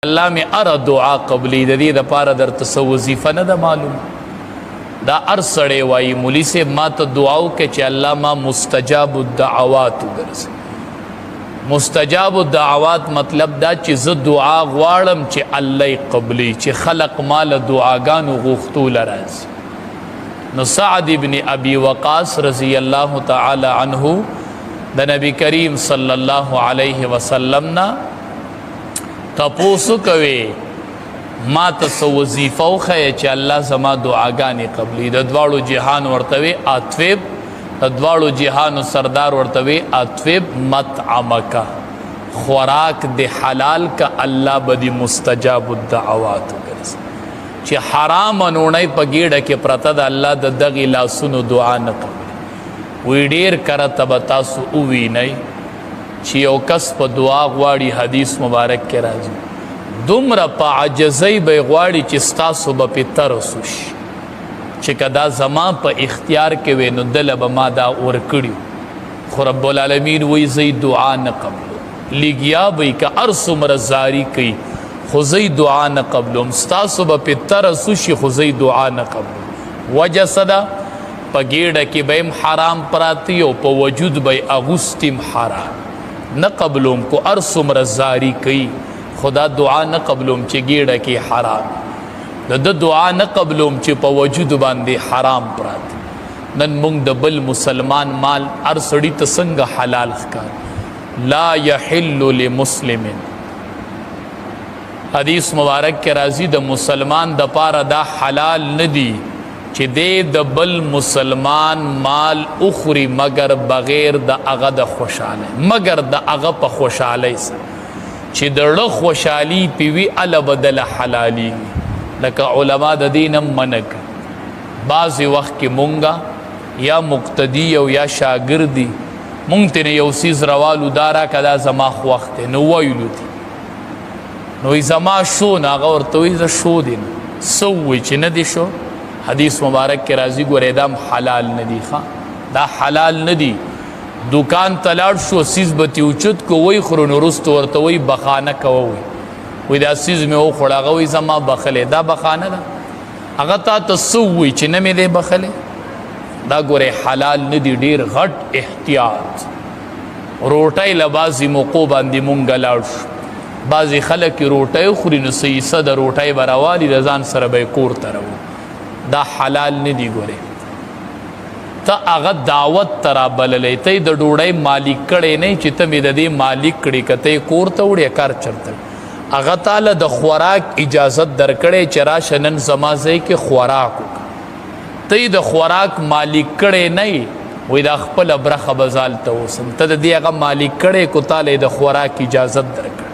الله می اره دعا قبلی د دې د پاره درته څه وظیفه نه ده معلوم. دا ار سړی وایي مولوي صاحب ما ته دعا وکړه چې الله ما مستجاب الدعوات وګرځي. مستجاب الدعوات مطلب دا چې زه دعا غواړم چې الله یې قبلی، چې خلق ما له دعاګانو غوښتو له راځي. نو سعد ابن ابي وقاص رضی الله تعالی عنه د نبی کریم صلی الله علیه وسلم نه تپوسو کوي، ما ته څه وظیفه وښیه چې الله زما دعاګانې قبلي. د دواړو جهان ورته وي اطویب، د دواړو جهانو سردار ورته وي اطویب مطعمک، خوراک د حلال کا الله به دې مستجاب الدعوات وګرځي. چې حرام نوڼۍ په ګیډه کې پرته ده، الله د دغې لاسونو دعا نه قبلي. وی ډیر کرته به تاسو ووینئ چې یو کس په دعا غواړي، حدیث مبارک کې راځي، دومره په عاجزۍ به یې غواړي چې ستاسو به پې ترس وشي، چې که دا زما په اختیار کې وی نو دله به ما دا ورکړي، خو رب العالمین وایي زه یې دعا نه قبلوم. لګیا به یې که هر څومره زاري کوي، خو زه یې دعا نه قبلوم. ستاسو به پې ترس وشي، خو زه یې دعا نه قبلوم. وجه څه ده؟ په ګیډه کې به هم حرام پراته او په وجود به یې اغوستي هم حرام. نه قبلوم، کو هر څومره زاري کوي خدا دعا نه قبلوم چې ګیډه کې حرام. د ده دعا نه قبلوم چې په وجود باندې حرام پراته. نن مونږ د بل مسلمان مال هر سړي ته څنګه حلال ښکاري؟ لا یحل لمسلم، حدیث مبارک کې راځي، د مسلمان د پاره دا حلال نه دی چې دی د بل مسلمان مال اخري مګر بغیر د هغه د خوشحالۍ، مګر د هغه په خوشحالۍ سره چې د زړه خوشحالي پې وي هله به دله حلالېږي. لکه علما د دې نه منع کوي. بعضې وخت کې مونږه یا مقتدی او یا شاګردي مونږ ترې یو څیز روالو، دا راکړه دا زما خوښ دی، نو ویلو دي، نو وایي زما شو، نو هغه ورته وایي زه شو دی، نو څه ووایي چې نه دی شو؟ حدیث مبارک کې راځي، ګورې دا هم حلال نه دی، ښه دا حلال نه دی. دکان ته لاړ شو، څیز به ترې اوچت کو وایي خورو، نو وروسته ورته وایي بخانه کوه، وایي وایي دا څیز مې وخوړ، هغه وایي زما بخلی، دا بخانه ده. هغه تا ته څه ووایي چې نه مې دی بخلی؟ دا ګورې حلال نه دی. ډېر غټ احتیاط. روټۍ له بعضې موقعو باندې مونږ لاړ شو، بعضې خلک روټۍ خوري نو څه حصه د روټۍ به راوالي د ځان سره به یې کور ته راوړي، دا حلال نه دی. ګورې ته هغه دعوت ته رابللی، ته یې د ډوډۍ مالک کړی نه چې ته مې د دې مالک کړې، که ته یې کور ته وړې کار چېرته، هغه تاله د خوراک اجازت درکړی چې راشه نن زما ځای کې خوراک وکړه، ته یې د خوراک مالک کړی نه یې، وایي دا خپله برخه به زه هلته اوسم، ته د دې هغه مالک کړی کو تاله یې د خوراک اجازت درکړی.